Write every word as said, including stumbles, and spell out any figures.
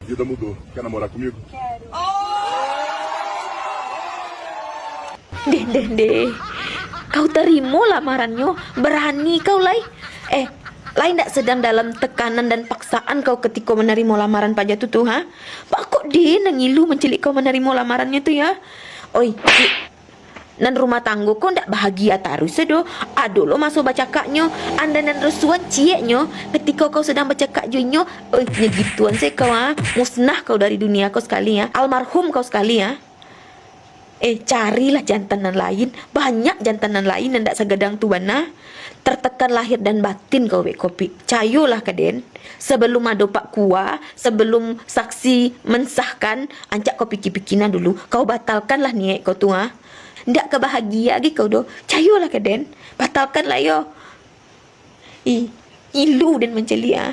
Yo todo mundo, quer namorar comigo? Deh, deh, deh. Kau tarimo lamarannyo, barani kau lai. Eh, lai ndak sadang dalam tekanan dan paksaan kau katiko manarimo lamaran Pak Jatuh tu, ha? Baa kok den nan ngilu mancaliak kau manarimo lamarannyo tu, ya? Oi, nan rumah tanggo ko ndak bahagia taruih doh. Ado lo maso bacakaknyo, andai nan rasuah cieknyo, katiko kau sadang bacakak jo inyo, oi, nyo gituan se kau, ha? Musnah kau dari dunia ko sakali, ha? Almarhum kau sakali, ha? Eh, carilah jantan nan lain. Banyak jantan nan lain nan ndak sagadang tu bana. Tertekan lahir dan batin kau, Wek Kopik. Cayolah ka den. Sabalum ado Pak Kua, sabalum saksi mensahkan, ancak kau piki-piki nah dulu. Kau batalkanlah niaik kau tu, ha. Ndak ka bahagia agi kau doh. Cayolah ka den. Batalkanlah yo. Ih, ngilu den mancaliak, ha.